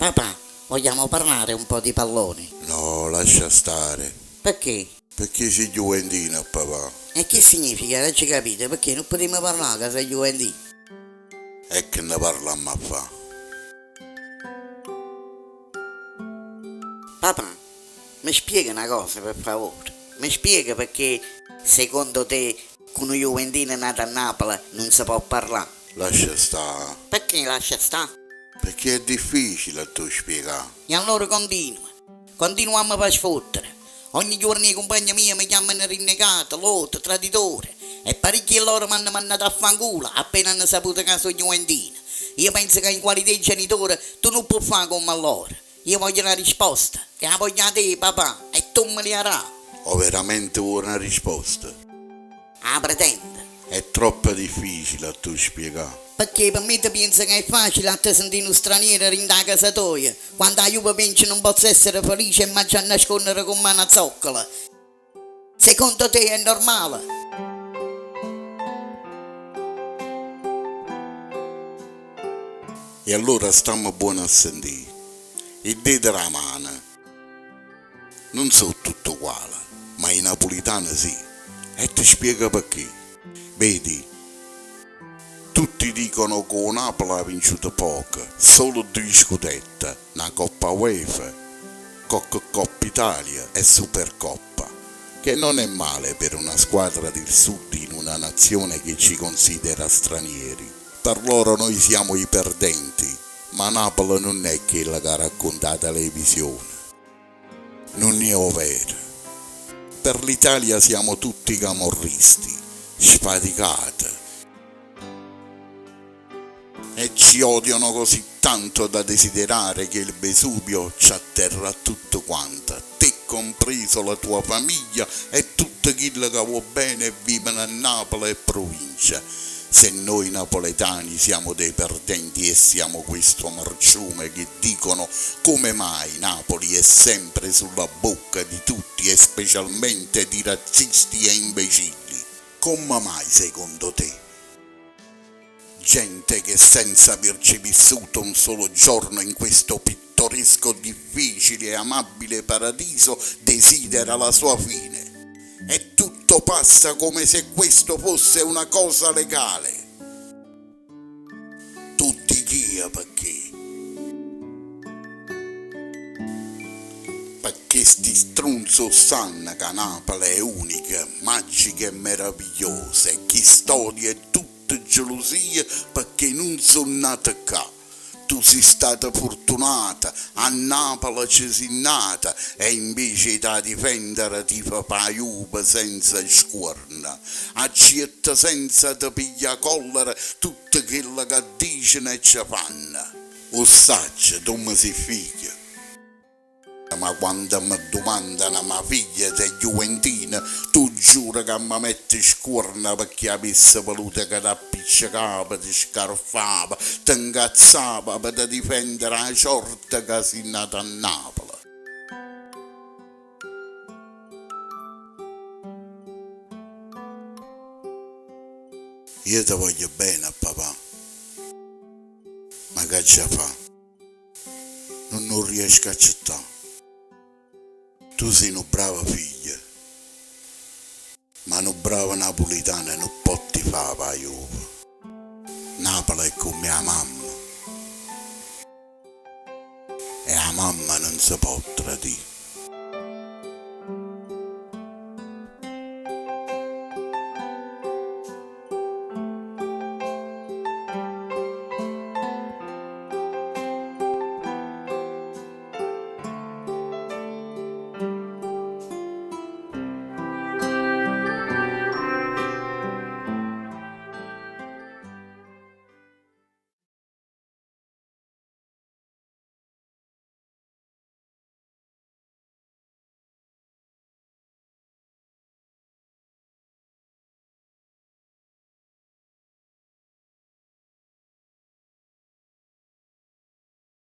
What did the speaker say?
Papà, vogliamo parlare un po' di pallone? No, lascia stare. Pecché? Pecché si' juventino a papà. E che significa? N'aggio capito, pecché nun putimmo parlà ca so' juventino? E che ne parlammo a fà? Papà, me spieghe na cosa per favore? Me spieghe pecché secondo te cu nu juventino nato a Napule nun se po' parlà? Lascia stà. Pecché lascia stà? Pecché è difficile a t' 'o spiegà. E allora continua. Continua a me fa sfottere. Ogni juorno 'e cumpagne mieje me chiammano rinnegato, lota, traditore. E paricchi 'e lloro m'hanno mannato a fanculo appena hanno saputo ca so' juventino. Io penso ca in qualità 'e genitore tu nun può fà comm'a lloro. Io voglio na risposta e 'a voglio 'a te, papà, e tu me l'hê 'a dà. Overamente vuò na risposta? 'a pretendo. È troppo difficile a t' 'o spiegà. Pecché pe me te pienze ca è facile a te sentì nu straniero dint' 'a casa toja, quando 'a Juve vence nun pozzo essere felice e m'aggio annasconnere comm' 'a na zoccola. Secondo te è normale? E allora stamme buono a sentì. 'E ddete d' 'a mano. Nun so' tutte uguale, ma 'e napulitane sì. E te spiego pecché. Vedi, tutti dicono che 'o Napule ha vinciuto poco, solo duje scudette, na Coppa Uefa, cocche Coppa Italia e Supercoppa, che non è male per una squadra del sud in una nazione che ci considera stranieri. Per loro noi siamo i perdenti, ma Napule nun è chella ca racconta 'a televisione. Nun è overo. Per l'Italia siamo tutti camorristi, sfaticate. E ci odiano così tanto da desiderare che il Vesuvio ci atterra a tutt quant, te compreso la tua famiglia e tutt chill ca vuò bene e vivono a Napule e provincia. Se noi napoletani siamo dei perdenti e siamo questo marciume che dicono come mai Napoli è sempre sulla bocca di tutti e specialmente di razzisti e imbecilli. Comme mai secondo te? Gente che senza averci vissuto un solo giorno in questo pittoresco, difficile e amabile paradiso desidera la sua fine. E tutto passa come se questo fosse una cosa legale. T'o dich'io pecché. Pecché sti strunze 'o ssanno ca Napule è unica, magica e meravigliosa e chist'odio è tutto gelusia pecché nun so' nate ccà. Tu si' stata furtunata, a Napule ce si' nata e invece 'e t' 'a difendere tifa p' 'a Juve senza scuorno. Acciette senza te piglià collera tutto chello ca diceno e ce fanno. 'O ssaccio, tu me si' figlio. Ma quando me domandano ma figliete è juventina, t'o giuro ca me mette scuorno pecché avesse voluto ca t'appiccecava, te scarfava, te 'ncazzava pe te difendere 'a ciorta ca si' nata a Napule. Io te voglio bene a papà, ma ch'aggia fa'? Nun 'o riesco a accettà. Tu si' nu bravo figlio, ma nu bravo napulitano nun po' tifà p' 'a Juve. Napule è comme 'a mamma e 'a mamma nun se po' tradì.